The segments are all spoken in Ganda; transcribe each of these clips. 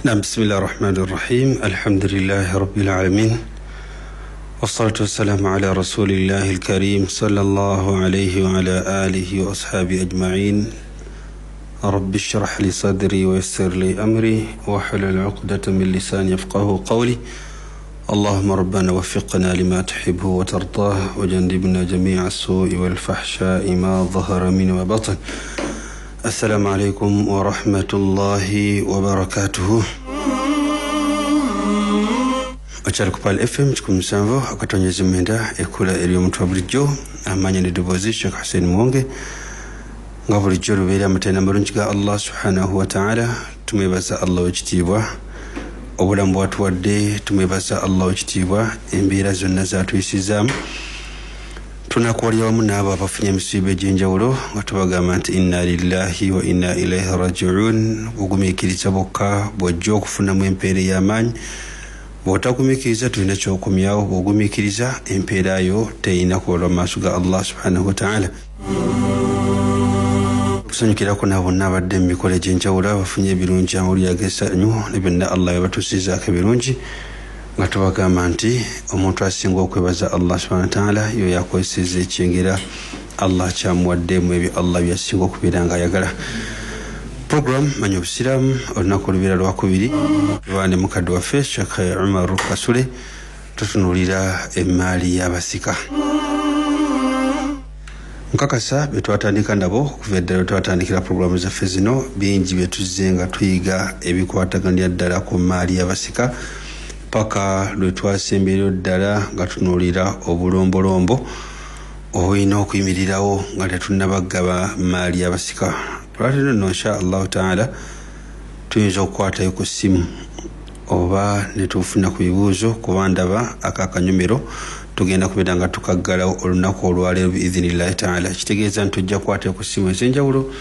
Naam, bismillahi rahmani rahim, alhamdulillahi rabbil alamin, wassalatu wassalamu ala rasulillahi alkarim sallallahu alayhi wa ala alihi wa ashabi ajmain. Rabbi shrah li sadri wa yassir li amri wahlul uqdatan min lisani yafqahu qawli. Allahumma rabbana waffiqna lima tuhibbu wa tardah wa jannibna jami'a as-su'i wal fahsha'i ma dhahara minhu wa batan. Assalamu alaikum wa rahmatullahi wa barakatuhu. Okyali ku Pearl FM 7.9 ekula eri omuntu wa bulijjo, amanya n'eddoboozi Sheikh Hussein Muwonge. Nga bulijjo lubeera amatenda amalungi ga Allah subhanahu wa ta'ala. Tumwebaza Allah w'ekitiibwa obulamu bwatuwadde, tumwebaza Allah w'ekitiibwa embeera zonna zatuyisizaamu. Tunakuwalira wamu n'abo abafunye emisiibo egy'enjawulo nga tubagamba nti inna lillahi wa inna ilaihi rajiun. Bugumiikiriza bwokka bw'ojja okufunamu empeera ey'amaanyi. Bw'otagumiikiriza tulina ky'okomyawo, bw'ogumiikiriza empeera yo teyina kubalwa mu maaso ga Allah subhanahu wa ta'ala. Okusanyukirako n'abo bonna abadde mu mikolo egy'enjawulo abafunye ebirungi, amawulire ag'essanyu ne byonna Allah yabatuusizaako ebirungi, nga tubagamba nti omuntu asinga okwebaza Allah subhanahu wa ta'ala yo yakozesezza ekyengera Allah kyamuwadde mu ebyo Allah byasinga okubeera ng'ayagala. Program Manya Obusiraamu olunaku olubeera lwakubiri tuba ne mukadde waffe Sheikh Umar Kasule, tutunuulira emmaali y'abasika. Nkakasa bye twatandika nabo okuva eddala twatandikira programu zaffe zino, bingi bye tuzze nga tuyiga ebikwataganira ddala ku mmaali y'abasika paka lwe twasembereyo ddala nga tunuulira obulombolombo obulina okuyimirirawo nga tetunnabagaba mmaali y'abasika. Lwaleero nno insha Allahu taala tuyinza okukwatayo ku ssimu oba ne tufuna ku bibuuzo, kuba ndaba akakanyomero tugenda kubeera nga tukaggalawo olunaku olwaleero biidhinillahi taala. Kitegeeza nti tujja kukwatayo ku ssimu ez'enjawulo,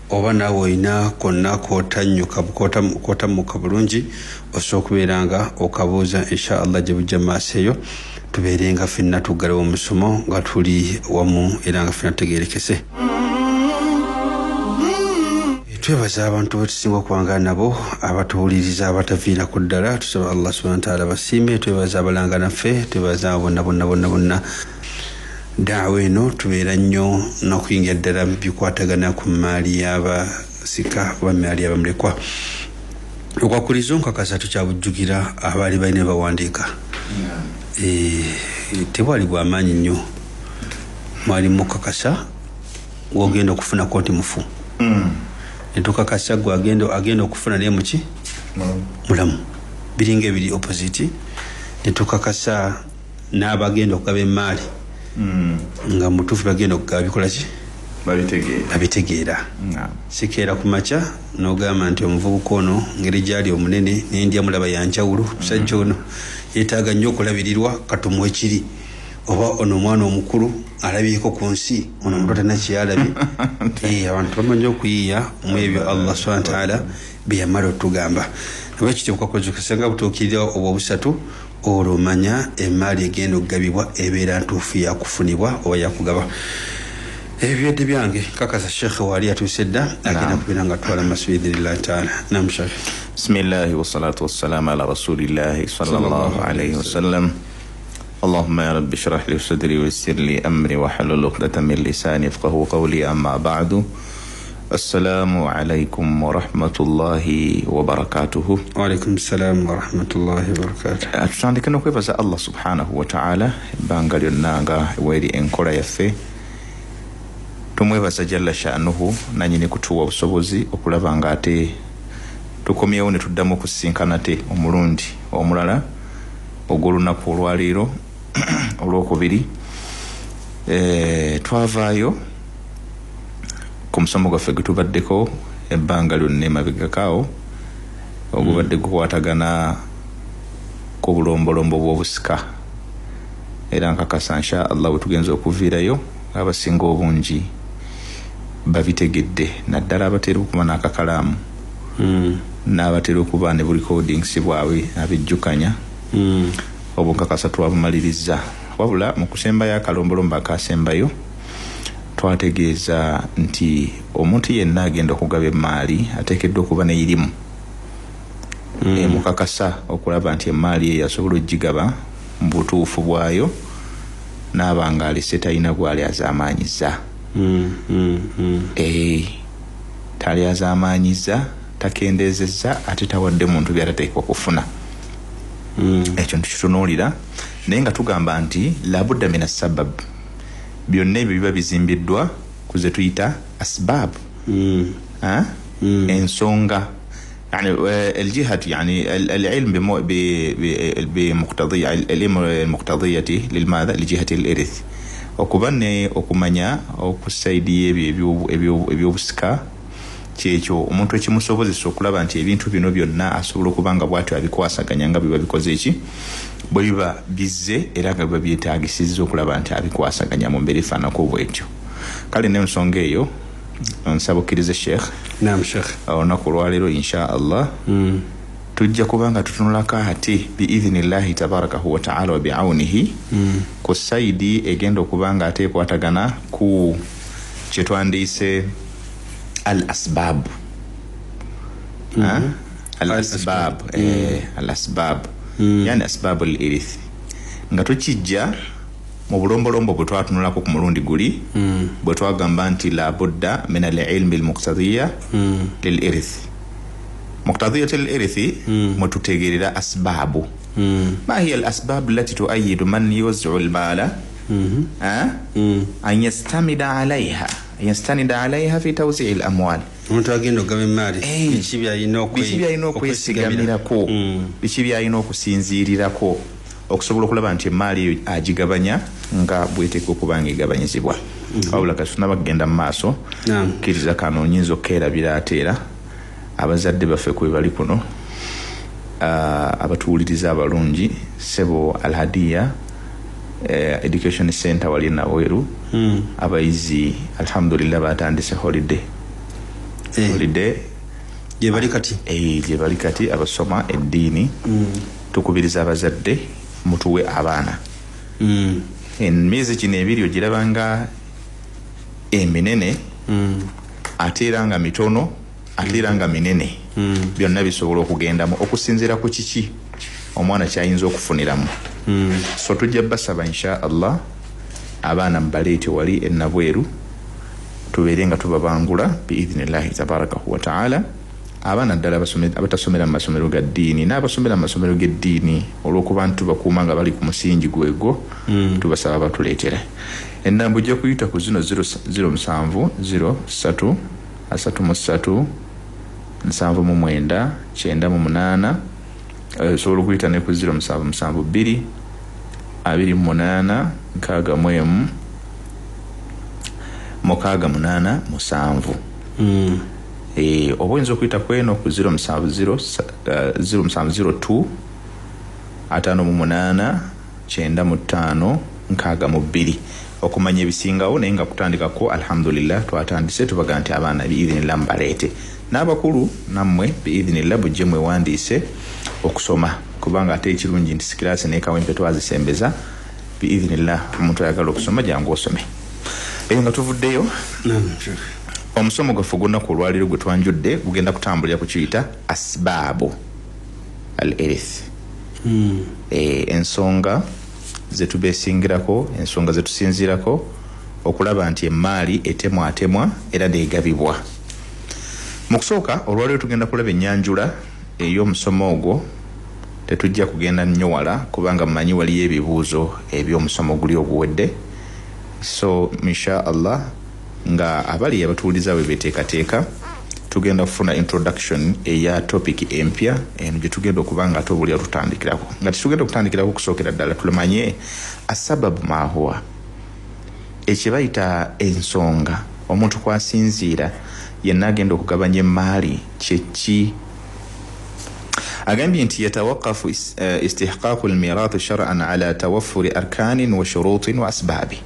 oba naawe olina konna kootammuka bulungi osobola okubeera nga okabuuza insha Allah gye bujja mu maaso eyo, tubeere nga ffenna tuggalawo omusomo nga tuli wamu era nga ffenna tutegeerekese. Twebaza abantu betusinga okuwangala nabo abatuwuliriza abataviira ku ddala, tusaba Allah subhanahu wa ta'ala basiime. Twebaza abalanga naffe, twebaza abo bonna bonna bonna bonna. Daawa eno tubeera nnyo n'okuyingira ddala bikwatagana ku mmaali y'abasika oba mmaali y'abamulekwa. Okwakulizo nkakasa tukyabujjukira abaali balina bawandiika, tebwali bwamaanyi nnyo, mwali mukakasa wogenda okufuna konti mufu, netukakasa gwe agenda okufuna naye muki mulamu, biringa ebiri opposite. Netukakasa n'abagenda okugaba emmaali nga mutuufu bagenda okugaba bikola ki babitegeera. Sikeera ku makya n'ogamba nti omuvubuka ono ngeri gyali omunene nendya mulaba yanjawulo, musajja ono yeetaaga nnyo okulabirirwa katumuwe kiri, oba ono omwana omukulu alabyeko ku nsi, ono omuto talina kyeyalabye. Abantu bamanyi okuyiiya mu ebyo Allah subhanahu wa ta'ala bye yamala otugamba. Nabwekityo bukakozesa nga butuukirira obwo obusatu, olwo omanya emmaali egenda okugabibwa ebeera ntuufu yakufunibwa oba yakugaba. Ebyo byange kakasa Sheikh wali atuuse dda agenda kubeera nga atwala maaso biidhinillahi taala. Naam Sheikh. Bismillahi wassalatu wassalamu ala rasulillahi sallallahu alayhi wasallam. Allahumma ya rabbi shrah li sadri wa yassir li amri wahlul uqdatan min lisani yafqahu qawli, amma ba'du. Assalamu alaikum wa rahmatullahi wa barakatuhu. Wa alaikum salam wa rahmatullahi wa barakatuhu. Tutandika n'okwebaza Allah subhanahu wa ta'ala ebbanga lyonna nga weeri enkola yaffe. Tumwebaza jalla sha'nuhu nannyini kutuwa obusobozi okulaba nga ate tukomyewo ne tuddamu okusisinkana ate omulundi omulala ogw'olunaku olwaleero olwokubiri. Twavaayo ku musomo gwaffe gwe tubaddeko ebbanga lyonna emabegakaawo ogubadde gukwatagana ku bulombolombo bw'obusika, era nkakasa insha Allah bwe tugenza okuviirayo abasinga obungi babitegedde, naddala abatera okuba n'akakalaamu n'abatera okuba ne burecordings bwabwe abijjukanya. Obwo nkakasa twabumaliriza. Wabula mu kusembayo akalombolombo akasembayo twategeeza nti omuntu yenna agenda okugaba emmaali ateekeddwa okuba n'erimu Emukakasa okulaba nti emaali ye yasobola ogigaba mu butuufu bwayo n'aba nga alese talina gwali azaamaanyiza. Tali azaamaanyiza, takendeezezza, ate tawadde muntu byatateekwa kufuna. Ekyo ntukitunuulira, naye nga tugamba nti labudda mina sabab, byonna ebyo biba bizimbiddwa ku ze tuyita asbab. Ensonga, yani الجهة، يعني العلم بمقتضي الأمر المقتضية للماذا لجهة الإرث. Okuba ne okumanya okusaidiye ebyo ebyobusika kyekyo omuntu ekimusobozesa okulaba nti ebintu bino byonna asobola okuba nga bw'atyo abikwasaganya nga biba bikoze eki bwe biba bizze era nga biba byetaagisizza okulaba nti abikwasaganya mu mbeera efaananako bwetyo. Kale n'ensonga eyo nsaba okkirize Sheikh. Naam Sheikh. Olunaku olwaleero insha Allah tujja kuba nga tutunulako ate biidhinillahi tabarakahu wataala wa biaunihi ku saidi egenda okuba nga ate ekwatagana ku kyetwandiise al asbab. Al asbab, al asbab, yani asbabu al irith, nga tukijja mu bulombolombo bwe twatunulako ku mulundi guli bwe twagamba nti la budda min al ilmi al muqtadiya lil irith. Muqtadiyat al irithi mututegerera asbabu. Ma hiya al asbab allati tuayidu man yuwazzi'u al mala an yastamida alayha, yastanida alayha fi tawzi'i al amwal. Omuntu agenda okugaba emaali biki byalina okwesigamirako, biki byalina okusinziirirako okusobola okulaba nti emaali eyo agigabanya nga bweteekwa okuba nga egabanyizibwa. Wabula kati tunaba kugenda mu maaso, kkiriza kano nyinza okukeerabira ate era abazadde baffe kwe bali kuno, abatuwuliriza abalungi, sebo Alhadiya Education Center wali Naweru, abayizi alhamdulillah batandise holiday. Holiday gye bali kati, gye bali kati abasoma eddiini. Tukubiriza abazadde mutuwe abaana. Emyezi kino ebiri ogiraba nga eminene, ate era nga mitono, ate era nga minene. Byonna bisobola okugendamu okusinziira ku kiki omwana kyayinza okufuniramu. So tujja basaba insha Allah abaana mubaleete wali enabweru tubeere nga tubabangula biidhinillahi tabarakahu wataala. Abaana ddala abatasomera mu masomero ga ddiini n'abasomera mu masomero g'eddiini, olw'okuba nti tubakuuma nga bali ku musingi gwegwo, tubasaba batuleetere. Ennamba ojja kuyita ku zino 07 03 33 79 98. Osobola okuyita ne ku 0772 28 61 687. Oba oyinza okuyita ku eno ku 0702 58 95 62 okumanya ebisingawo. Naye nga kutandikako alhamdulillah twatandise, tubaga nti abaana biidhinillah mbaleete, n'abakulu nammwe biidhinillah bujje mwewandiise okusoma, kubanga ate ekirungi nti sikiraasi n'ekawempe twazisembeza. Biidhinillah omuntu ayagala okusoma jangu osome. Eyo nga tuvuddeyo, omusomo gwaffe ogw'olunaku olwaleero gwe twanjudde gugenda kutambulira ku kiyita asbaabu al irith. Ensonga zetubeesingirako, ensonga zetusinziirako okulaba nti emaali etemwatemwa era neegabibwa. Mu kusooka olwaleero tugenda kulaba ennyanjula ey'omusomo ogwo. Tetujja kugenda nnyo wala kubanga mmanyi waliyo ebibuuzo eby'omusomo guli oguwedde. So insha Allah nga abali abatuwuliza bwe beteekateeka, tugenda kufuna introduction eya topic empya eno gye tugenda okuba nga ate obulya tutandikirako. Nga tetugenda okutandikirako okusookera ddala tulamanye asababu maahuwa, ekye bayita ensonga omuntu kwasinziira yenna agenda okugabanya emaali kyeki. Agambye nti yatawaqafu istihqaqu almirathi shar'an ala tawaffuri arkanin wa shurutin wa asbabi.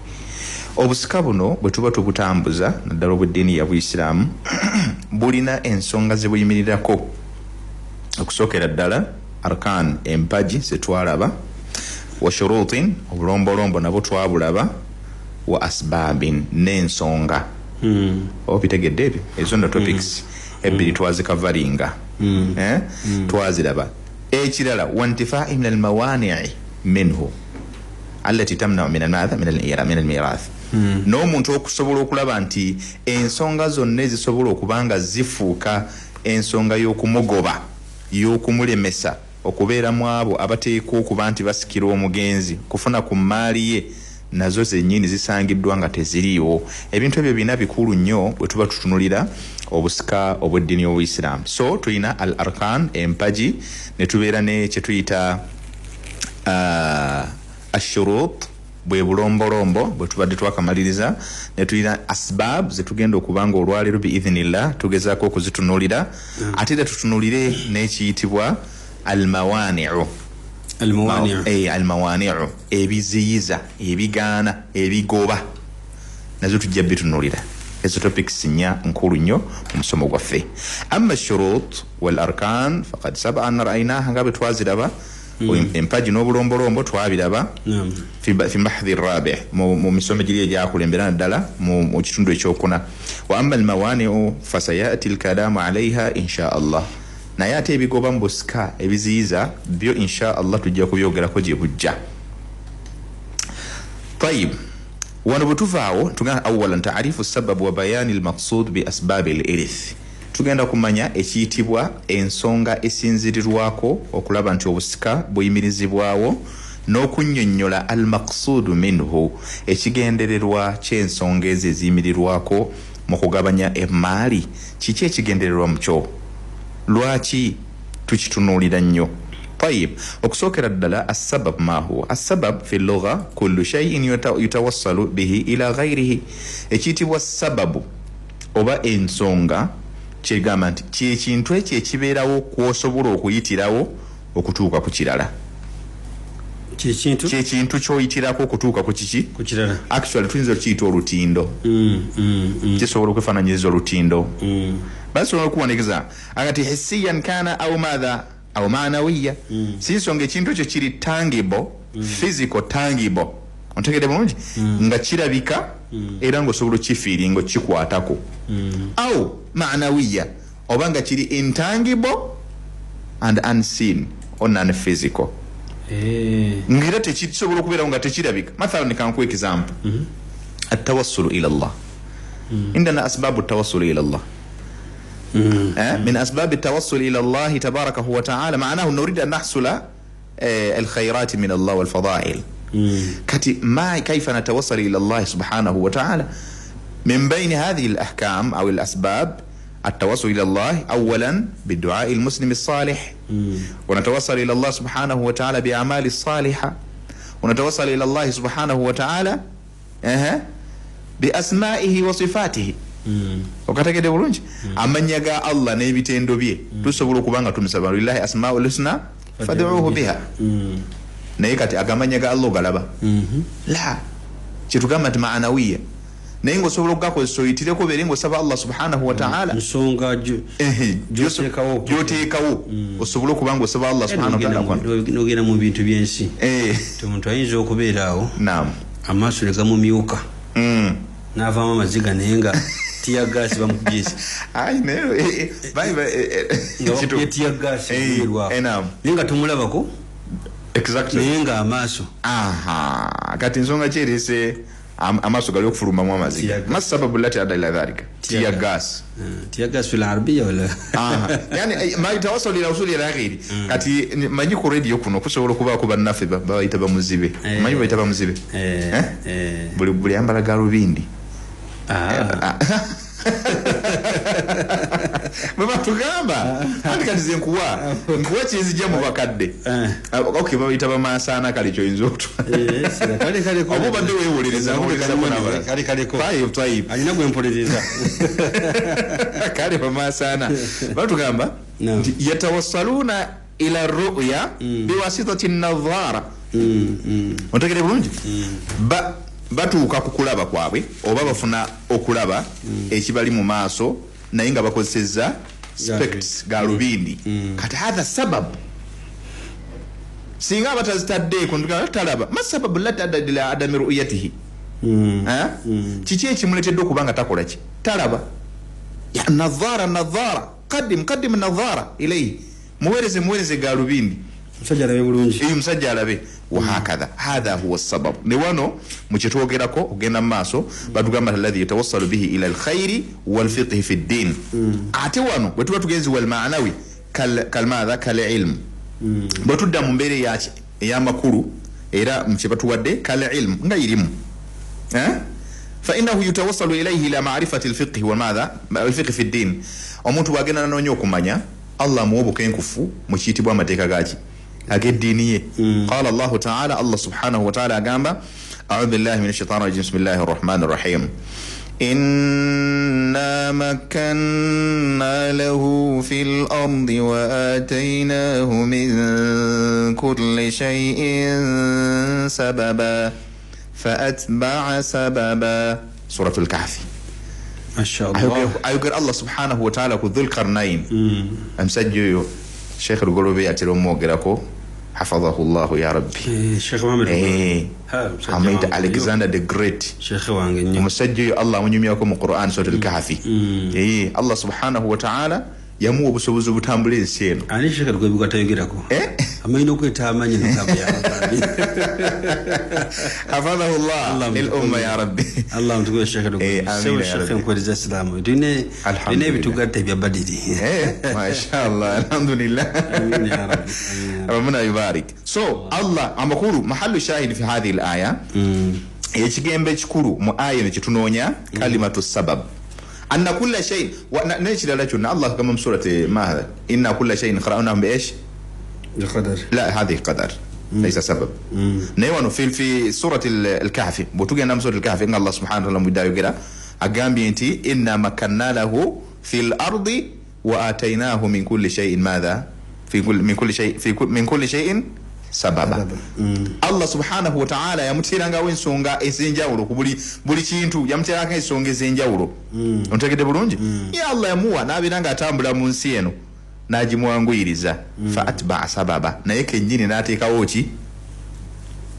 Obusika buno bwe tuba tubutambuza naddala obw'eddiini ya Buisiraamu bulina ensonga ze buyimirirako. Okusookera ddala arkan, empagi zetwalaba, wa shurutin, obulombolombo nabwo twabulaba, wa asbabin, n'ensonga. Obitegedde ebyo? Ezo nno topics ebbiri twazikavaringa. Twaziraba. Ekirala wantifai min almawanii minhu allati tamnau min almadha min almirath. N'omuntu okusobola okulaba nti ensonga zonna ezisobola okuba nga zifuuka ensonga y'okumugoba, y'okumulemesa okubeera mu abo abateekwa okuba nti basikira omugenzi kufuna ku mmaali ye, nazo zennyini zisangiddwa nga teziriiwo. Ebintu ebyo bina bikulu nnyo bwe tuba tutunulira obusika obw'eddiini y'Obuyisiraamu. So tulina al arkan, empagi, ne tubeera ne kye tuyita ashurut, bwe bulombolombo bwe tubadde twakamaliriza, ne tulina asbab ze tugenda okubanga olwaleero biidhinillah tugezaako okuzitunulira. Ate era tutunulire n'ekiyitibwa almawani'u. Almawani'u, ebiziyiza, ebigaana, ebigoba, nazo tujja bitunulira. Ezo topics nnya nkulu nnyo mu musomo gwaffe. Amma shurut wal arkan faqad sab'an ra'aynaha, nga bwe twaziraba. Empagi n'obulombolombo twabiraba fi mahdhi rabi, mu misomo giri egyakulembera naddala mu kitundu ekyokuna. Wa amma almawani'u fasayati alkalamu alayha insha Allah. Naye ate ebigoba mu busika ebiziyiza byo insha Allah tujja kubyogerako gye bujja. Tayib, wano bwe tuvaawo tugenda awalan taarifu sababu wa bayani almaqsud bi asbabi al-irith. Tugenda kumanya ekiyitibwa ensonga esinzirirwako okulaba nti obusika buyimirizibwawo, n'okunnyonnyola al-maqsudu minhu, ekigendererwa ky'ensonga ezo eziyimirirwako mu kugabanya emaali. Kiki ekigendererwa mu kyo? Lwaki tukitunuulira nnyo? Tayib, okusookera ddala assabab ma huwa? Assabab fi lugha kullu shay'in yutawassalu bihi ila ghayrihi. Ekiyitibwa sababu oba ensonga kyegamba nti kyekintu ekyo ekibeerawo kw'osobola okuyitirawo okutuuka ku kirala. Kyekintu ky'oyitirako okutuuka ku kiki? Ku kirala. Actually tuyinza okukiyita olutindo. Kisobola okwefaananyiriza olutindo. Basobola okuwonekeza akati hissiyan kana au madha au manawiya. Si nsonga ekintu ekyo kiri tangible, physical tangible, ontegedde bulungi, nga kirabika era ng'osobola okifiiringa okikwatako. Au manawiya, oba nga kiri intangible and unseen or non-physical. Ngera tekisobola okubeerawo nga tekirabika. Mathalan kankuwa example, atawassulu ila Allah. Indana asbabu tawassulu ila Allah. من أسباب التوصل إلى الله تبارك وتعالى معناه نريد أن نحصل الخيرات من الله والفضائل. ما كيف نتوصل إلى الله سبحانه وتعالى؟ من بين هذه الأحكام أو الأسباب التوصل إلى الله أولا بالدعاء المسلم الصالح، ونتوصل إلى الله سبحانه وتعالى بأعمال الصالحة، ونتوصل إلى الله سبحانه وتعالى بأسمائه وصفاته. Okategedde bulungi? Amannya ga Allah n'ebitendo bye tusobola okuba nga tumusaba, lillahi asmaul husna fad'uuhu biha. Naye kati agamanya ga Allah ogalaba? La, kyetugamba nti maanawiya, naye ng'osobola okugakozesa oyitireko beere ng'osaba Allah subhanahu wa ta'ala. Nsonga gy'oteekawo osobola okuba ng'osaba Allah subhanahu wa ta'ala. N'ogenda mu bintu by'ensi, omuntu ayinza okubeera awo amaaso ne gamumyuka n'avaamu amaziga, naye nga tear gas bamukubye. Ayi naye nga bakubye tear gas naye nga tumulabako. Exactly. Naye nga amaaso. Kati ensonga kyerese amaaso gali okufulumamu amaziga. Ma sababu lati adda ila dhalika? Tear gas. Tear gas fil arabia wala? Yani ma yatawassal ila usuli ila ghairi. Kati manyi ku radio kuno kusobola okubaako bannaffe bayita bamuzibe. Manyi bayita bamuzibe? Buli ambala galubindi. Baba tugamba anti kati ze nkuwa kyenzijja mu bakadde. Okay, babayita bamasaana kale kyoyinza kale oba obadde weewuliriza kale alina gwe mpuliriza. Kale bamasaana batugamba nti yatawassaluna ila ru'ya biwasitati nadhara. Otegere bulungi? Batuuka ku kulaba kwabwe oba bafuna okulaba ekibali mu maaso, naye nga bakozesezza specs galubindi. Kati hadha sabab, singa abatazitaddeeko talaba masababu lati adda ila adami ru'yatihi. Kiki ekimuleetedde okuba nga takola ki? Talaba. Ya nadhara Qaddim nadhara ilayhi, muwereze galubindi, musajja alabe bulungi, musajja alabe. Wahakadha hadha huwa sabab. Ne wano mukitwogerako ogenda mu maaso batugamba alladhi yatawassalu bihi ila alkhairi walfiqhi fi ddin. Ate wano bwe tuba tugenzi walmanawi kalmadha kalilmu, bwe tudda mu mbeera ey'amakulu era mukye batuwadde kalilmu nga irimu fainahu yutawassalu ilayhi ila marifati alfiqhi walmadha alfiqhi fi ddin. Omuntu bwagenda nanoonya okumanya, Allah amuwa obukenkufu mu kiyitibwa amateeka gaki ag'eddiini ye. Qala Allahu taala, Allah subhanahu wa taala agamba, audhu billahi min ashaitani rajim, bismillahi rrahmani rrahim, inna makanna lahu fil ardi wa atainahu min kulli shay'in sababa faatba'a sababa. Suratul Kahfi. Mashallah. Ayogera Allah subhanahu wa taala ku Dhul Qarnain, omusajja oyo Sheikh Lugolobe yatera omwogerako, hafadhahu Llahu ya rabbi. Sheikh Muhammad amuyita Alexander the Great, Sheikh wange nnyo. Omusajja oyo Allah amunyumyako mu Quran Suratul Kahfi. Allah subhanahu wa taala yamuwa obusobozi obutambula ensi eno. Ani Sheikh Lugolobe gwatayogerako? Amanyi n'okweta amanyi hafadhahu Llah lil umma ya rabbi. Allah mtukuze Sheikh Lugolobe. Sheikh nkuweereza salaamu. Tulina ebitugatta ebya Badiri. Mashallah, alhamdulillah. Amin ya rabbi. Rabbuna yubarik. So Allah amakulu mahallu shahid fi hadhihi al-aya, ekigembe ekikulu mu aya eno kyetunoonya kalimatu sabab, anna kulla shay nekirala kyonna Allah kama mu surati ma inna kulla shay'in khalaqnahu bi ish biqadar, la hadhihi qadar laysa sabab. Naye wano fi surati al-Kahfi, bwetugenda mu surati al-Kahfi nga Allah subhanahu wa ta'ala mudayogera agambye nti inna makanna lahu fil ardi wa atainahu min kulli shay'in madha min kulli shay'in sababa. Allah subhanahu wa ta'ala yamuteerangawo ensonga ez'enjawulo ku buli kintu, yamuteerako ensonga ez'enjawulo. Ontegedde bulungi? Ye Allah yamuwa n'abeera ng'atambula mu nsi eno n'agimwanguyiriza, fa atba'a sababa, naye kennyini n'ateekawo ki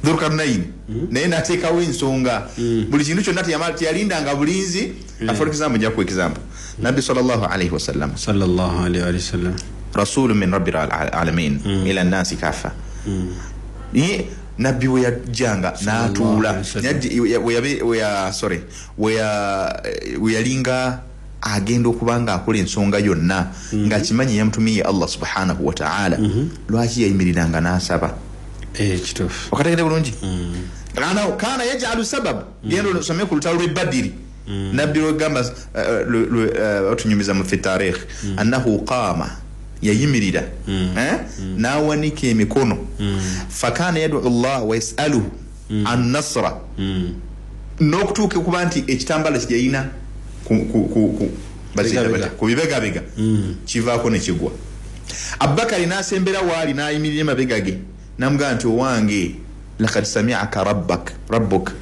Dhulqarnain, naye n'ateekawo ensonga. Buli kintu kyonna teyalindanga bulinzi. For example, nja kuwa example, Nabbi sallallahu alayhi wasallam, sallallahu alayhi wasallam, rasulun min rabbil alamin ila nnasi kafa. Nabbi we yajjanga n'atuula, we yalinga agenda okuba nga akola ensonga yonna ng'akimanyi yamutumiye Allah subhanahu wa ta'ala. Lwaki yayimiriranga n'asaba? Kituufu. Okategedde bulungi? Kana yajalu sabab. Genda osome ku lutalo lw'e Badiri, Nabbi lwegamba otunyumiza mu fi tarikh annahu qaama, yayimirira n'awanika emikono, fakana yadu Allah wa yasaluhu an nasra, n'okutuuka okuba nti ekitambala kyeyalina ku bibegabega kivaako ne kigwa. Abubakari n'asembera waali n'ayimirira emabega ge n'amugamba nti owange lakad sami'aka rabbuk,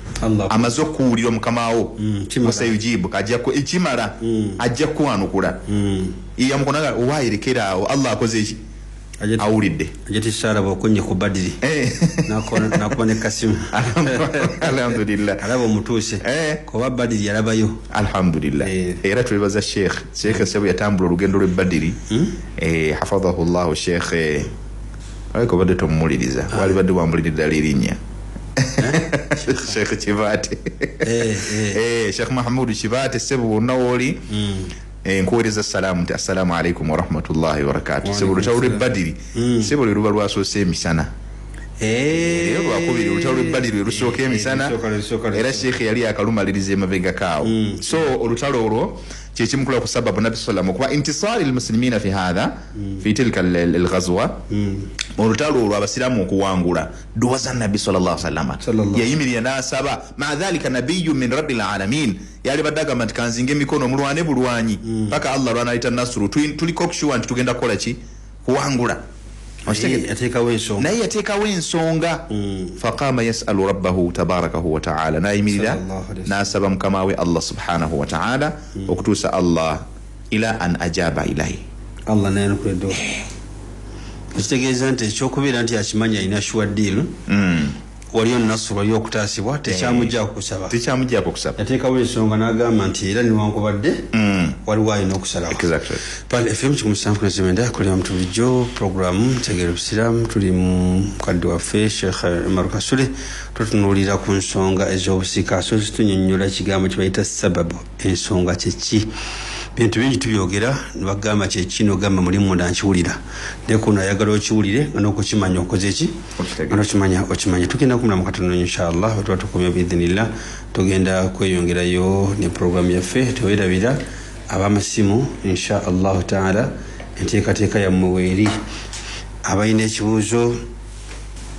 amaze okuwulira mukama wo, wasayujibu, ekimala ajja kukwanukula. Yamukonaga owayerekera awo, Allah akoze eki? Awulidde. Ajati sara bw'okonye ku Badiri nakuba ne Kasimu. Alhamdulillah, alaba omutuuse kuba Badiri yalabayo. Alhamdulillah. Era twebaza Sheikh Sebo yatambula olugendo lw'e Badiri, hafadhahu Llahu. Sheikh aliko badde tomuwuliriza, wali badde wambulirira erinnya Sheikh Kibaate, Sheikh Mahamudu Kibaate, Sebo wonna wooli nkuweereza salaamu nti assalamu alaikum warahmatullahi wabarakatuh. Sebo olutalo lw'e Badiri, sebo lwe luba lwasoose emisana, era lwakubiri olutalo lw'e Badiri lwe lusooka emisana, era Sheikh yali akalumaliriza emabega kaawo. So olutalo olwo kyekimukula ku sababu Nabbi sallam okuba intisari lmuslimina fi hadha fi tilka alghazwa, olutalo olwo abasiraamu okuwangula duwa za Nabbi sallallahu alaihi wasallam, yayimirira n'asaba maa dhalika nabiyyu min rabbil alamin, yali badde agamba nti kanzinge emikono mulwane bulwanyi paka Allah lwanayita nasuru, tuliko okushuwa nti tugenda kukola ki? Kuwangula. Naye yateekawo ensonga. Faqama yasalu rabbahu tabarakahu wa taala, nayimirira n'asaba mukama we Allah subhanahu wa taala okutuusa Allah ila an ajaba ilahi, Allah nayanukula edduwa. Ekitegeeza nti ekyokubeera nti akimanya alina sure deal, waliyo nasuru, waliyo okutaasibwa, tekyamuggyako kusaba, tekyamuggyako kusaba. Yateekawo ensonga n'agamba nti era newankubadde Waliwo alina okusalawo. Pal FM 7 kulima mutubijjo programu Tegera Obusiraamu, tuli mu mukadde waffe Sheikh Umar Kasule, tutunuulira ku nsonga ez'obusika. So tunyonnyola ekigambo kye bayita sababu, ensonga kyeki. Bintu bingi tubyogera nebagamba kyeki, nogamba muli munda nkiwulira, naye kuno ayagala okiwulire nga n'okukimanya okoze ki, nga n'okimanya okimanye. Tugenda kumulamu katono inshallah, bwe tuba tukomye biidhinillah tugenda kweyongerayo ne programu yaffe. Tewerabira abamasimu insha allahu taala, enteekateeka yammwe weeri. Abalina ekibuuzo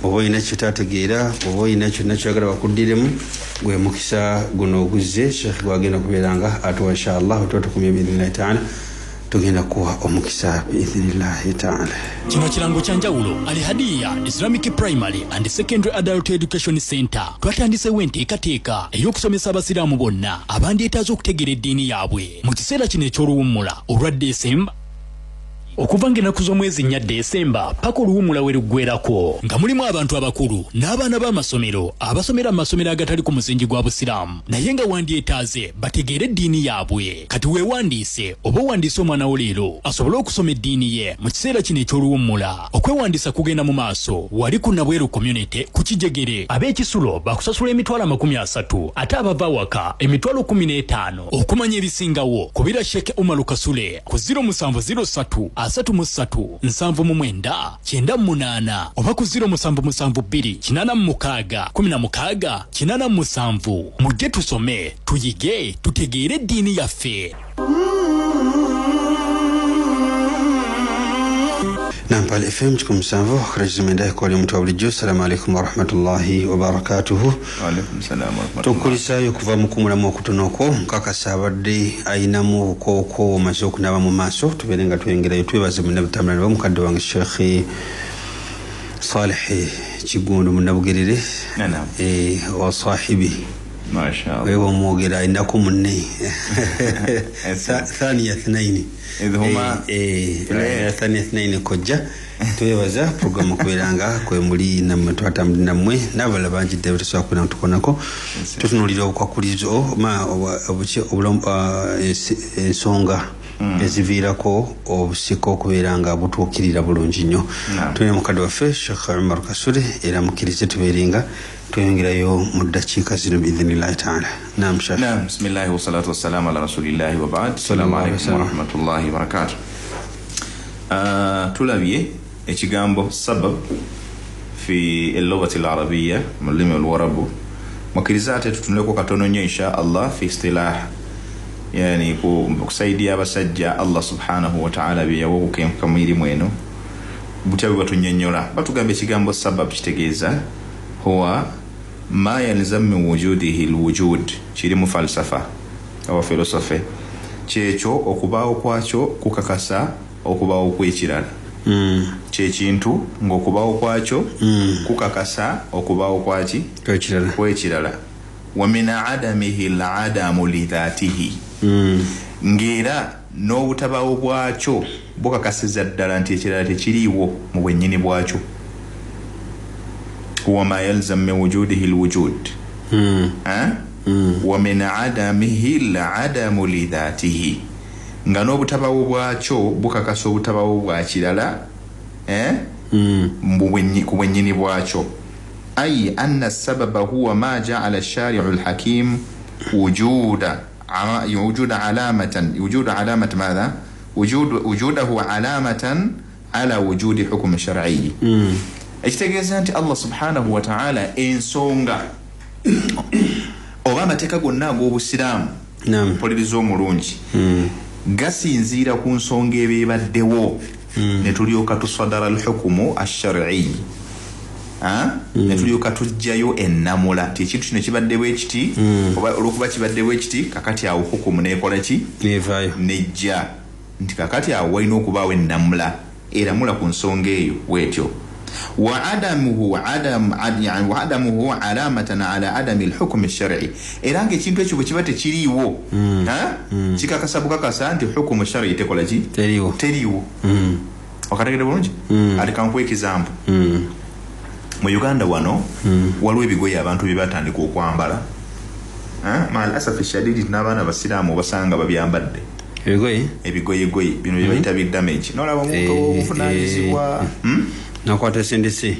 oba olina kyetategeera oba olina kyonna kyoyagala bakuddiremu, gwe mukisa guno oguzze Sheikh gwagenda kubeera nga atuwa insha allah. Tuba tukomye biidhinillahi taala, tugenda kuwa omukisa biidhinillahi taala. Kino kirango kya njawulo. Alihadiya Islamic Primary and Secondary Adult Education Center twatandisewo enteekateeka ey'okusomesa abasiraamu bonna abandyetaaze okutegeera eddiini yaabwe mu kiseera kino eky'oluwummula olwa Desemba. Okuva ng'ennaku z'omwezi 4 Desemba paka oluwummula we luggwerako, nga mulimu abantu abakulu n'abaana b'amasomero abasomera mu masomero agatali ku musingi gwa busiraamu, naye nga wandyetaaze bategeere eddiini yaabwe. Kati weewandiise oba owandiise omwana wo leero asobole okusoma eddiini ye mu kiseera kino eky'oluwummula. Okwewandiisa kugenda mu maaso wali ku Nabweru Community ku Kijegere. Ab'ekisulo bakusasula 30,000, ate abava awaka 15,000. Okumanya ebisingawo kubira Sheikh Umar Kasule ku 0703 33 79 98 oba ku 0772 86 16 87. Mujje tusome, tuyige, tutegeere eddiini yaffe. Nampal FM 7 kurejimenda kwa omuntu wa bulijjo. Assalamu alaikum warahmatullahi wabarakatuhu. Wa alaikum salam warahmatullahi. Tukulisaayo okuva mu kumulamu okutono okwo, nkakasa abadde ayinamu obukooko omaze okunaaba mu maaso, tubeere nga tweyongerayo. Twebaze munnabitambula ne mukadde wange Sheikh Saleh Kigundu Munnabugerere wa sahibi. Masha Allah. Wewe omwogera ayinako munne thaniya thnaini idhuma thaniya thnaini kojja. Twebaza programu kubeeranga kwe muli nammwe twatambulira nammwe n'abalala bangi ddala betusobola kubeera nga tukonako. Tutunuulira obukwakulizo ensonga eziviirako obusika okubeera nga butuukirira bulungi nnyo. Tulina mukadde waffe Sheikh Umar Kasule, era mukkirize tubeere nga tweyongerayo mu ddakiika zino biidhinillahi taala. Naam Sheikh. Naam, bismillahi wassalatu wassalamu ala rasulillahi wa ba'd. Assalamu alaikum warahmatullahi wabarakatuh. Tulabye ekigambo sabab fi al-lughati al-arabiyya mu lulimi oluwarabu. Mukkirize ate tutunuleko katono nnyo insha Allah fi istilah, yani kusaidia abasajja Allah subhanahu wa ta'ala bye yawa okukenkuka mu irimu eno butya bwe batunyonnyola. Batugamba ekigambo sabab kitegeeza huwa ma yalzam min wujudihi alwujud, kiri mu falsafa oba philosophy, kyekyo okubaawo kwakyo kukakasa okubaawo kw'ekirala. Kyekintu ng'okubaawo kwakyo kukakasa okubaawo kwaki kw'ekirala. Wa min adamihi aladamu lidhatihi, ng'era n'obutabaawo bwakyo bukakasiza ddala nti ekirala tekiriiwo mu bwennyini bwakyo. Huwa ma yalzam min wujudihi alwujud wa min adamihi aladamu lidhatihi, nga n'obutabaawo bwakyo bukakasa obutabaawo bwa kirala ku bwennyini bwakyo. Ay anna sababa huwa ma ja'ala ash-shari'u al-hakim wujuda alamatan wujuda alamat madha wujudahu alamatan ala wujudi hukm shar'i. Ekitegeeza nti Allah subhanahu wa ta'ala ensonga oba amateeka gonna ag'obusiraamu mpuliriza omulungi gasinziira ku nsonga ebibaddewo ne tulyoka tusadara al-hukmu ash-shar'i, ne tulyoka tujjayo ennamula ti ekintu kino kibaddewo ekiti oba olwokuba kibaddewo ekiti, kakati awo hukumu neekola ki nevaayo nejja nti kakati awo walina okubaawo ennamula eramula ku nsonga eyo bwetyo. Wa adamuhu adamuhu alamatan ala adami al-hukm ash-shar'i, era nga ekintu ekyo bwe kiba tekiriiwo kikakasa bukakasa nti hukumu shar'i tekola ki teriiwo. Okategedde bulungi? Ate kankuwe example. Mu Uganda wano waliwo ebigoye abantu bye batandika okwambala, mal asafi shadidi, n'abaana abasiraamu obasanga babyambadde. Ebigoye? Ebigoyegoye bino bye bayita bi damage. Nolaba omuntu obuvunaanyizibwa. Nakwata sente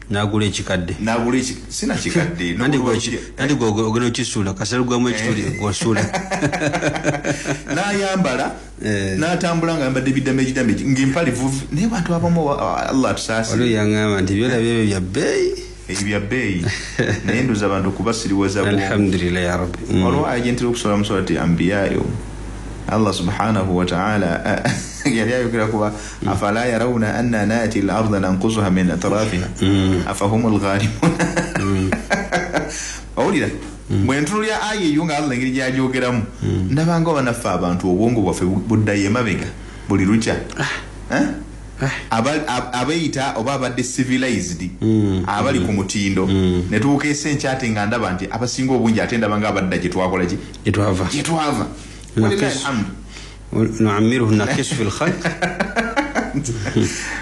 nagula ekikadde. Nagula sina kikadde. Nandi ogenda okisuula kasalugwamu ekituli gwosuula. N'ayambala n'atambula nga ayambadde bidamage damage ng'empale vuvu naye bantu abamu Allah atusaasire. Waliwo yaŋŋamba nti byolabye ebyo bya bbeeyi. Ebyo bya bbeeyi naye ndoza abantu kubasiriwaza. Alhamdulillah ya Rabbi. Waliwo agentera okusola mu surati Anbiya Allah subhanahu wa ta'ala yali ayogera kuba afala yarawna anna nati al-ardha nanqusuha min atrafiha afahumul ghalibun. Owulira bwe ntunulya aya eyo nga Allah engeri gy'agyogeramu ndabanga banaffe abantu obwongo bwaffe buddayo emabega buli lukya. Abeeyita oba abadde civilized abali ku mutindo ne tubuuka ensi enkya ate nga ndaba nti abasinga obungi ate ndaba nga abadda gye twakola ki gye twava. نعمره نقص في الخلق.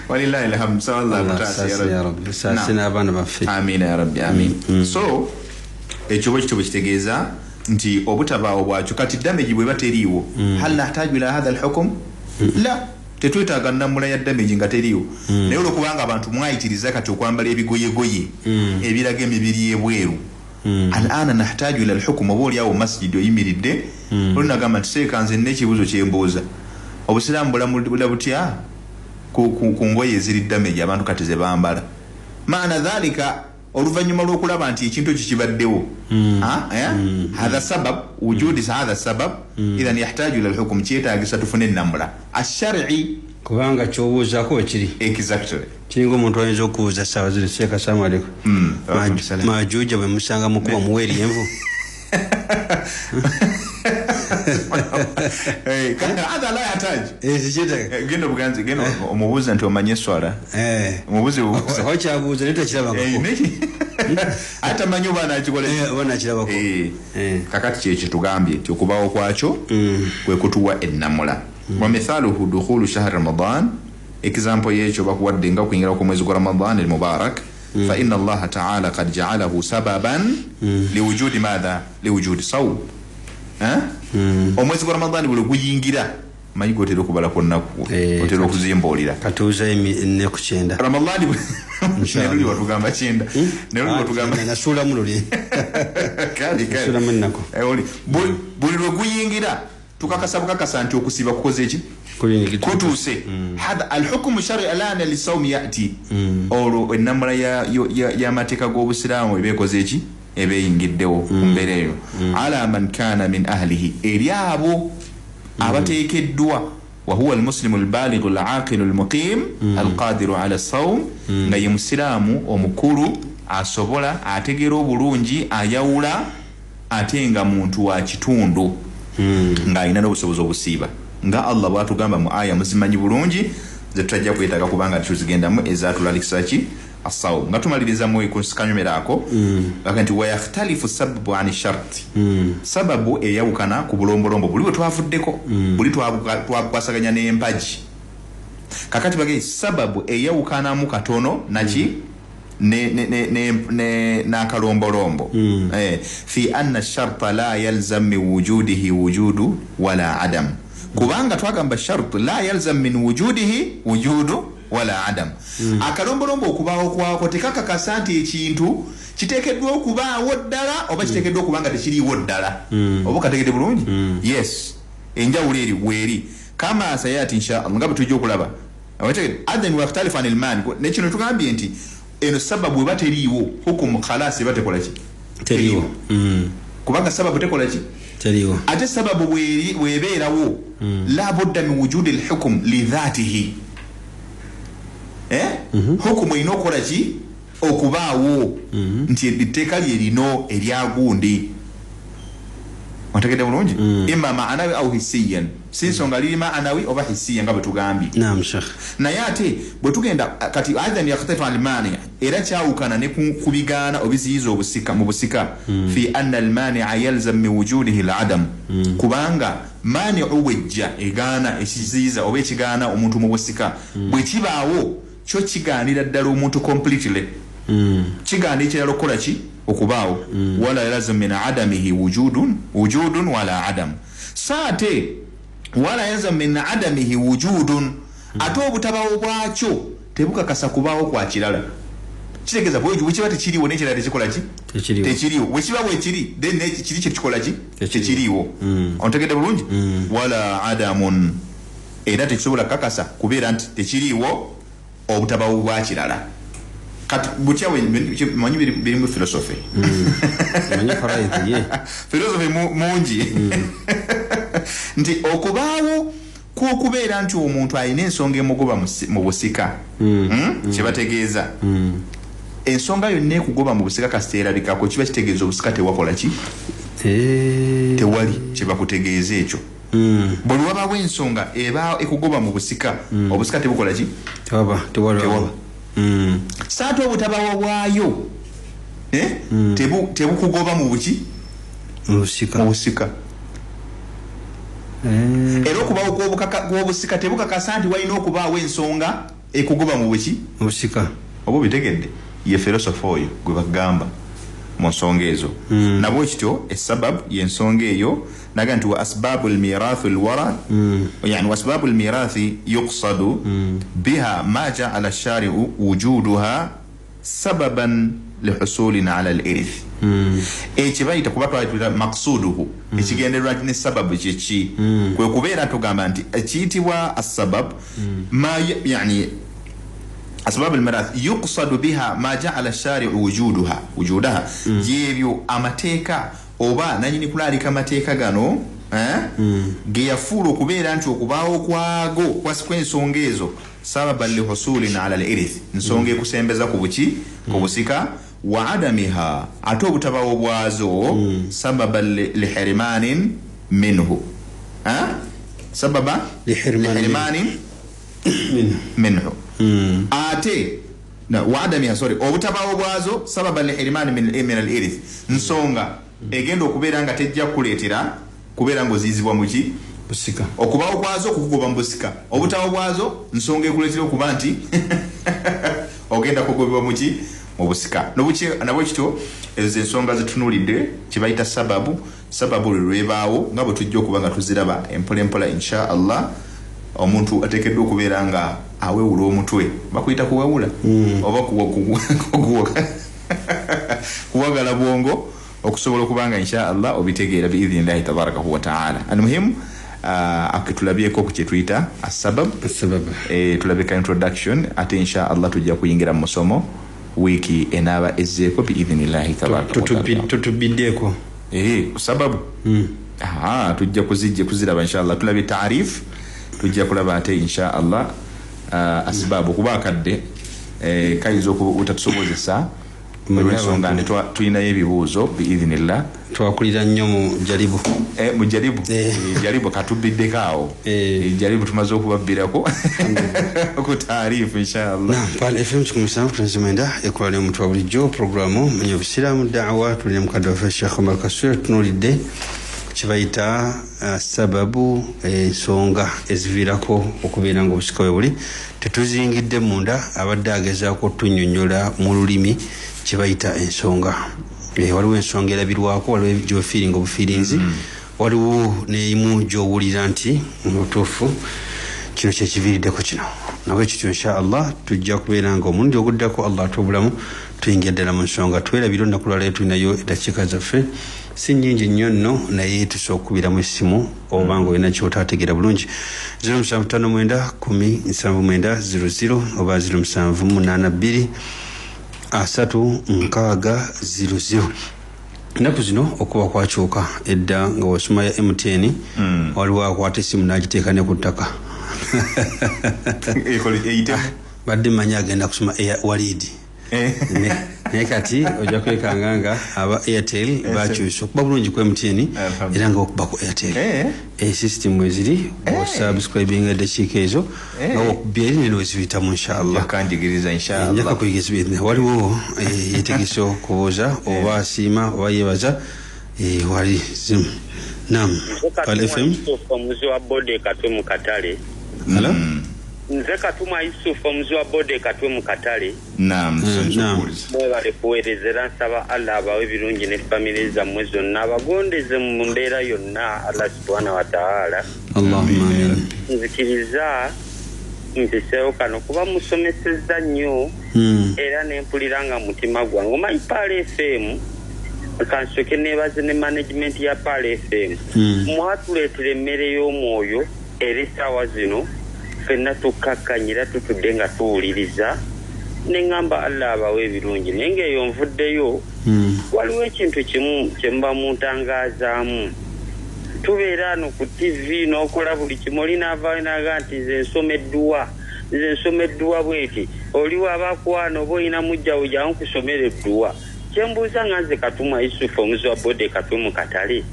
ولله الحمد. صلى الله يا رب ساسنا abana baffe. Amina ya Rabbi, amin. So ekyo bwe kityo kitegeeza nti obutabaawo bwakyo kati damage bweba teriiwo hal nahtaju ila hadha alhukm la tetwetaaga nnamula ya damage nga teriiwo naye olwokubanga abantu mwayitiriza kati okwambala ebigoyegoye ebiraga emibiri ebweru al'ana nahtaju ila alhukm. Oba oliawo masjidi oyimiridde olunagamba nti seeka nze nina ekibuuzo kyembuuza obusiraamu bulamula butya ku ngoye eziri damage abantu kati ze bambala maana dhalika oluvannyuma lw'okulaba nti ekintu ekyo kibaddewo hatha sabab wujudi hatha sabab idhan yahtaju ila alhukm kyetaagisa tufune ennamula ashari kubanga kyobuuzaako kiri exactly kiringa omuntu ayinza okubuuza ssaawa zino seeka assalamu alaikum majuja bwe musanga mukuba muweeri envu. Hadha la yahtaji. Genda buganzi genda omubuuza nti omanye eswala omubuuze bubuuza okyabuuza naye tokirabangako ate amanyi oba anakikola oba anakirabako. Kakati kyekyo tugambye nti okubaawo kwakyo kwe kutuwa ennamula. Wa mithaluhu dukhulu shahri Ramadan, example yekyo bakuwadde nga okuyingira kw'omwezi gwa Ramadan al-Mubarak fa inna Allaha ta'ala qad ja'alahu sababan liwujudi madha liwujudi sawm. Omwezi gwa Ramadhani buli guyingira manyi gotera okubala ku nnaku otera okuzimbuulira katuuza ne ku kyenda Ramadhani neruli watugamba kyenda neruli watugamba nasuulamu luli nasuulamu ennaku buli lwe guyingira tukakasa bukakasa nti okusiiba kukoze eki kutuuse. Hadha alhukmu shari alana lisawmi yati olwo ennamula y'amateeka g'obusiraamu eba ekoze eki ebeyingiddewo ku mbeera eyo ala man kana min ahlihi eri abo abateekeddwa wa huwa almuslimu albalighu alaqilu almuqim alqadiru ala sawm nga ye musiraamu omukulu asobola ategeera obulungi ayawula ate nga muntu wa kitundu ng'alina n'obusobozi obusiiba nga Allah bw'atugamba mu aya muzimanyi bulungi ze tutajja kwetaaga kubanga tuzigendamu ezatulalikisa ki asawu nga tumaliriza mu kusikanyomera ako nti wayakhtalifu sababu ani sharti sababu eyawukana ku bulombolombo buli bwe twavuddeko buli twakwasaganya n'empagi kakati bagee sababu eyawukanamu katono naki n'akalombolombo fi anna sharta la yalzam min wujudihi wujudu wala adam kubanga twagamba shart la yalzam min wujudihi wujudu wala adam. Akalombolombo okubaawo kwako tekakakasa nti ekintu kiteekeddwa okubaawo ddala oba kiteekeddwa okubanga tekiriiwo ddala. Oba kategedde bulungi? Yes, enjawulo eri weeri kama sayati insha Allah nga bwe tujja okulaba adhan wakhtalifu anil mani nekino tugambye nti eno sababu eba teriiwo hukumu khalasi eba tekola ki teriiwo kubanga sababu tekola ki teriiwo ate sababu bwebeerawo la budda min wujudi alhukm lidhatihi hukumu erina okukola ki okubaawo nti etteeka lye lino eryagundi otegedde bulungi imma maanawi au hissiyan si nsonga liri maanawi oba hissiyan nga bwe tugambye. Naam Sheikh. Naye ate bwe tugenda kati adhan yakhtalifu al-mani era kyawukana ne ku bigaana obiziyiza obusika mu busika fi anna al-mani'a yalzam min wujudihi al-adam kubanga mani'u wejja egaana ekiziyiza oba ekigaana omuntu mu busika bwe kibaawo kyo kigaanira ddala omuntu completely kigaana ekirala okukola ki okubaawo wala yalzam min adamihi wujudun wala adam. Saate Wala yalzamu min adamihi wujudun, ate obutabawo bwakyo tebukakasa kubaawo kwa kirala. Kitegeeza bwe kiba tekiriiwo n'ekirala tekikola ki? Tekiriiwo. Bwe kiba bwe kiri then kiri kye kikola ki? Tekiriiwo. Ontegedde bulungi? Wala adamun, era tekisobola kukakasa kubeera nti tekiriiwo obutabawo bwa kirala. Kati butya manyi birimu philosophy. Manyi faraidhi ye philosophy mungi. Nti okubaawo kw'okubeera nti omuntu alina ensonga emugoba mu busika, kyebategeeza ensonga yonna ekugoba mu busika kasita erabikako kiba kitegeeza obusika tewakola ki? Tewali kyebakutegeeza ekyo. Buli wabaawo ensonga eba ekugoba mu busika, obusika tebukola ki? Tewaba. Saate obutabawo bwayo tebukugoba mu buki? Mu busika. Era okubaawo kw'obusika tebukakasa nti walina okubaawo ensonga ekugoba mu buki? Mu busika. Oba obitegedde? Ye philosopher oyo gwe bagamba mu nsonga ezo. Nabwe kityo esababu y'ensonga eyo naga nti wa asbabu almirathi alwara, yani wa asbabu almirathi yuqsadu biha ma ja'ala ash-shari'u wujuduha sababan lihusulina ala al-irth. Ekibayita kuba twayita maqsuduhu, ekigendererwa ne sababu kyeki? Kwe kubeera tugamba nti ekiyitibwa as-sabab ma yani asbab almirath yuqsadu biha ma ja'ala ash-shari'u wujudaha, gyebyo amateeka oba nanyini kulaalika amateeka gano ge yafuula okubeera nti okubaawo kwago kw'ensonga ezo sababan lihusulina ala al-irth, nsonga ekusembeza ku buki? Ku busika. Wa adamiha, ate obutabawo bwazo sababan lihirmanin minhu, sababa lihirmanin minhu, ate wa adamiha, sorry, obutabawo bwazo sababan lihirmani min al-irth, nsonga egenda okubeera nga tejja kukuleetera kubeera ng'oziyizibwa mu ki? Busika. Okubaawo kwazo kukugoba mu busika, obutabawo bwazo nsonga ekuleetera okuba nti ogenda kugobebwa mu ki? Mu busika. Nabwe kityo ezo ensonga zitunuulidde kye bayita sababu. Sababu lwe lwebaawo nga bwe tujja okuba nga tuziraba empola empola insha Allah. Omuntu ateekeddwa okubeera nga awewula omutwe, bakuyita kuwewula oba kuwagala bwongo okusobola okuba nga insha Allah obitegeera biidhinillahi tabarakahu wa taala. Almuhimu akitulabyeko ku kyetuyita asabab, tulabeka introduction, ate insha Allah tujja kuyingira mu musomo wiiki enaaba ezzeeko biidhinillahi tabaraka wa taala. Tutubiddeko sababu tujja kuziraba insha Allah. Tulabye taarif, tujja kulaba ate insha Allah asbabu, kuba akadde kayinza obutatusobozesa olw'ensonga nti tulinayo ebibuuzo biidhinillah. Twakulira nnyo mu jaribu. Mu jaribu. Jaribu katubiddeko awo. Jaribu tumaze okubabbirako ku taarifu insha Allah. Naam, Pearl FM 7.9 ekola n'omuntu wa bulijjo programu Manya Obusiraamu Da'wa. Tulina mukadde waffe Sheikh Omar Kasule, tunuulidde kibayita sababu, ensonga eziviirako okubeera nga obusika bwe buli. Tetuzingidde munda, abadde agezaako otunnyonnyola mu lulimi kibayita ensonga. Waliwo ensonga erabirwako, waliwo gy'ofiiringa obufiirinzi, waliwo n'emu gy'owulira nti mu butuufu kino kyekiviiriddeko kino. Nabwe kityo insha Allah tujja kubeera nga omulundi oguddako Allah atuwa obulamu tuyingira ddala mu nsonga. Twerabire olunaku lwaleero tulinayo eddakiika zaffe si nnyingi nnyo nno, naye tusobola okukubiramu essimu oba nga olina ky'otaategeera bulungi. 0759 10 79 00 oba 0782 3 6 00. Ennaku zino okuba kwakyuka, edda nga wasoma ya MTN waliwo akwata essimu n'agiteeka ne ku ttaka. Badde mmanyi agenda kusoma Walidi, naye kati ojja kwekanga nga aba Airtel bakyusa okuba bulungi ku MTN era nga okuba ku Airtel. System eziri osubscribinga eddakiika ezo nga okubya eri neno weziyitamu insha Allah. Kanjigiriza insha Allah. Nja kuyigiriza. Waliwo yetegese okubuuza oba asiima oba yeebaza wali zimu. Naam, Pearl FM. Omuzi wa bode Katwe mu katale. Hello? Nze Katuma Yusuf omuzi wa Bode Katwe mu katale. Naam, mwebale kuweereza, nsaba Allah abawe ebirungi ne famire zammwe zonna, abagondeze mu mbeera yonna, Allah subhanahu wa ta'ala. Allahumma amin. Nzikiriza mpiseewo kano kuba musomesezza nnyo, era ne mpulira nga mutima gwange. Omanyi Pearl FM, kansooke neebaze ne management ya Pearl FM. Mwatuleetera emmere y'omwoyo, era essaawa zino ffenna tukkakkanyira, tutudde nga tuwuliriza, ne ŋŋamba Allah abawe ebirungi. Naye ng'eyo nvuddeyo, waliwo ekintu kimu kye muba muntangaazaamu. Tubeera ano ku TV n'okola buli kimu, oli n'avaayo n'agamba nti nze nsoma edduwa, nze nsoma edduwa bweti, oli waba akwana oba olina mujjawo jangu nkusomera edduwa. Kyembuuza nga nze Katuma Yusuf omuzi wa Bode Katwe mu katale,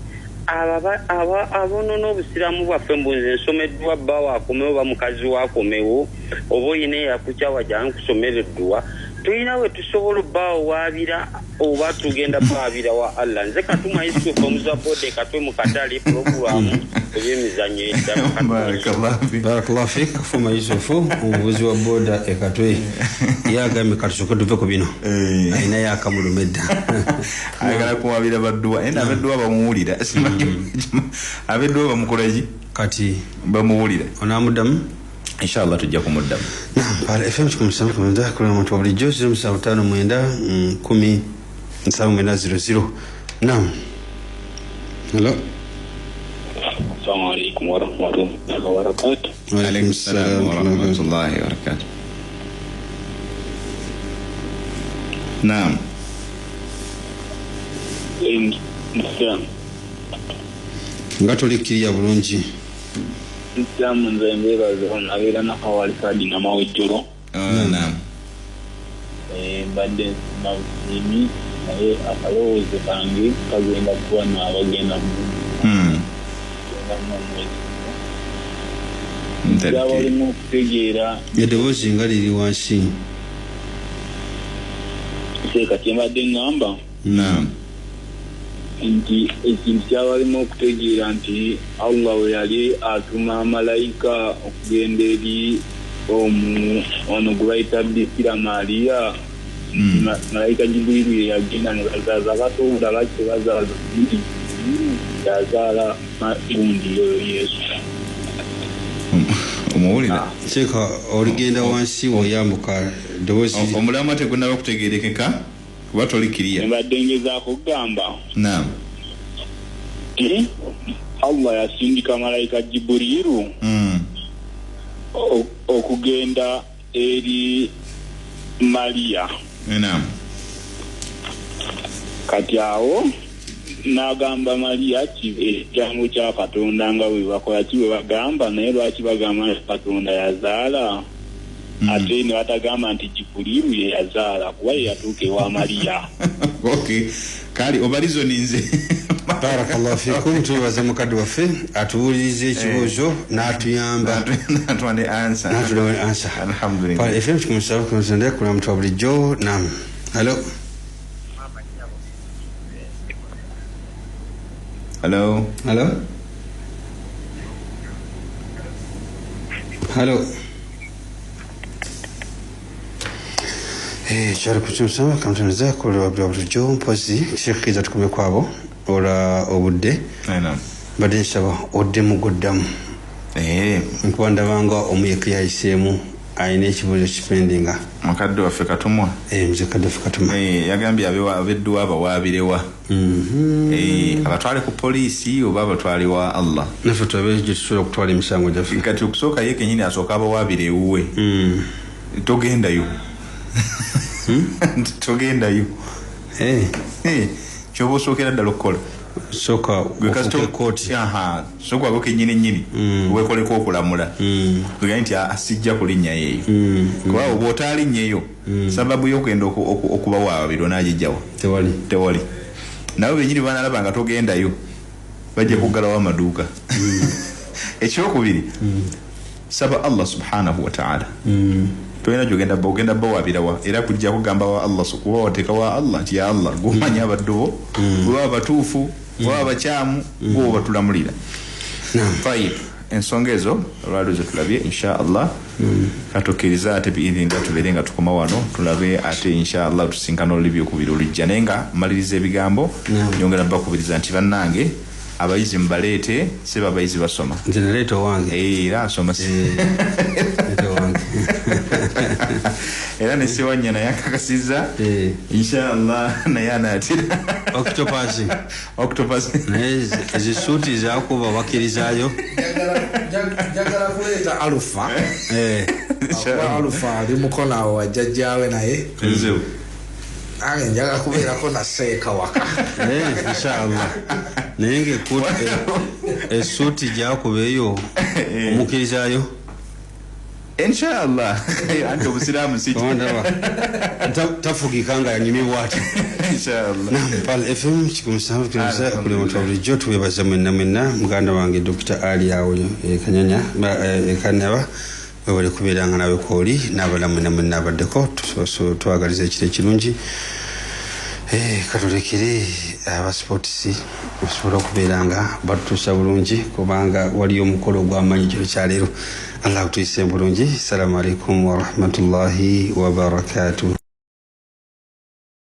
abonoona obusiraamu bwaffe, mbu nze nsoma edduwa, bbaawo akomewo oba mukazi we akomewo, oba oyina eyakukyawa jangu nkusomera edduwa. Tulina we tusobola obbaawo waabira oba tugenda baabira wa Allah. Nze Katuma Yusuf omuzi wa Bode Katwe mu katale, pulogulaamu ebyemizannyo eddala. Barakallahu fik. Kafuma Yusuf omuvuzi wa boda e Katwe yagambye katusooke tuve ku bino, alina yakamuluma edda, ayagala kuwabira badduwa, naye abedduwa bamuwulira, abedduwa bamukolaki kati bamuwulira. Onaamuddamu? Inshallah tujja kumuddamu. Naam, Pearl FM 107.9 kula muntu wa bulijjo 0759 10 79 00. Naam. Hello. Assalamu alaikum warahmatullahi wabarakatuh. Wa alaikum salam warahmatullahi wabarakatuh. Naam. Nga tolikiriya bulungi. Nsiamu nze mbeebaza nabeera nakawali kadi namawejjolo. Naam. Mbadde nsima busiimi, naye akalowoozo kange kagenda kuba n'abagenda mu byabalimu okutegeera. Eddoboozi nga liri wansi. Seeka kyembadde ŋŋamba. Naam. Nti ekintu kyabalimu okutegeera nti Allah we yali atuma malayika okugenda eri ono gwe bayita Bikira Maria, malayika Jibuliru ye yagenda ne bazaaza abatuula lwaki tebazaaza yazaala gundi oyo Yesu. Omuwulira? Seeka oligenda wansi oyambuka ddoboozi. Omulamwa tegunnaba kutegeerekeka kuba tolikiriya. Mbadde ngezaako okugamba. Naam. Allah yasindika malayika Jibuliru okugenda eri Maria. Naam. Kati awo n'agamba Maria ekigambo kya Katonda nga bwe bakola ki bwe bagamba, naye lwaki bagamba nti Katonda yazaala, ate ne batagamba nti Jibuliru ye yazaala kuba ye yatuuka ewa Maria. Okay, kale obalizoninze. Barakallahu fikum. Twebaza mukadde waffe atuwuliriza ekibuuzo n'atuyamba n'atuwa ne answer. N'atuwa ne answer. Alhamdulillah. Pearl FM 107.9 kula muntu wa bulijjo. Naam. Hello. Hello. Hello. Hello. Kyali ku kimusaba kamutoneza kula bulijjo mpozi Sheikh tukume kwabo ola obudde. Naam. Mbadde nsaba oddemu goddamu. Nkuba ndabanga omuyeke yayiseemu alina ekibuuzo kipendinga. Mukadde waffe Katumwa. Mukadde waffe Katumwa. Yagambye ab'edduwa abawaabirewa. Abatwale ku poliisi oba abatwale wa Allah. Naffe tulabe gye tusobola okutwala emisango gyaffe. Kati okusooka ye kennyini asooka abawaabire ewuwe. Togendayo. Togendayo. Kyoba osookera ddala okukola. Sooka ofuuke kooti. Sooka gwe kennyini nnyini weekoleko okulamula. Tugambe nti sijja kulinnyayo eyo. Kuba oba otalinnyeyo, sababu y'okugenda okubawaabira onaagijjawa? Tewali. Tewali. Nabo bennyini banaalaba nga togendayo, bajja kuggalawo amaduuka. Ekyokubiri, saba Allah subhanahu wa ta'ala. Tolina gy'ogenda ogenda bawaabirawa, era kujja kugamba wa Allah, kuba wateeka wa Allah nti ya Allah gw'omanyi abaddu bo, bwe baba batuufu, bwe baba bakyamu, gwe obatulamulira. Tayib, ensonga ezo olwaleero ze tulabye insha Allah. Katukkiriza ate biidhinillah tubeere nga tukoma wano, tulabe ate inshallah tusinkana olulimi okubiri olujja. Naye nga mmaliriza ebigambo, nyongera bakubiriza nti bannange abayizi mubaleete, seba abayizi basoma. Nze naleeta owange. Era asoma. Era ne Sewanya naye akakasizza. Inshallah naye anaatira. Octopus. Octopus. Naye ezisuuti zakuba bakkirizaayo. Njagala kuleeta Alufa. Akuba Alufa ali mukono awo wa jjajjaawe naye. Nange njagala kubeerako na seeka waka. Inshallah. Naye ng'esuuti gyakuba eyo omukkirizaayo. Inshallah. Anti obusiraamu si tafugika nga yanyumibwa ati. Inshallah. Pal FM 107 kuli muntu bulijjo tuwebaza mwenna mwenna muganda wange Dr. Ali awo Kanyanya Kanaba webale kubeera nga nawe kooli n'abalala mwenna mwenna abaddeko twagaliza ekiro ekirungi. Katulekere abasports osobola okubeera nga batutuusa bulungi kubanga waliyo omukolo ogw'amaanyi ekiro kya leero. Allah atuyise bulungi. Assalamu alaikum warahmatullahi wabarakatuh.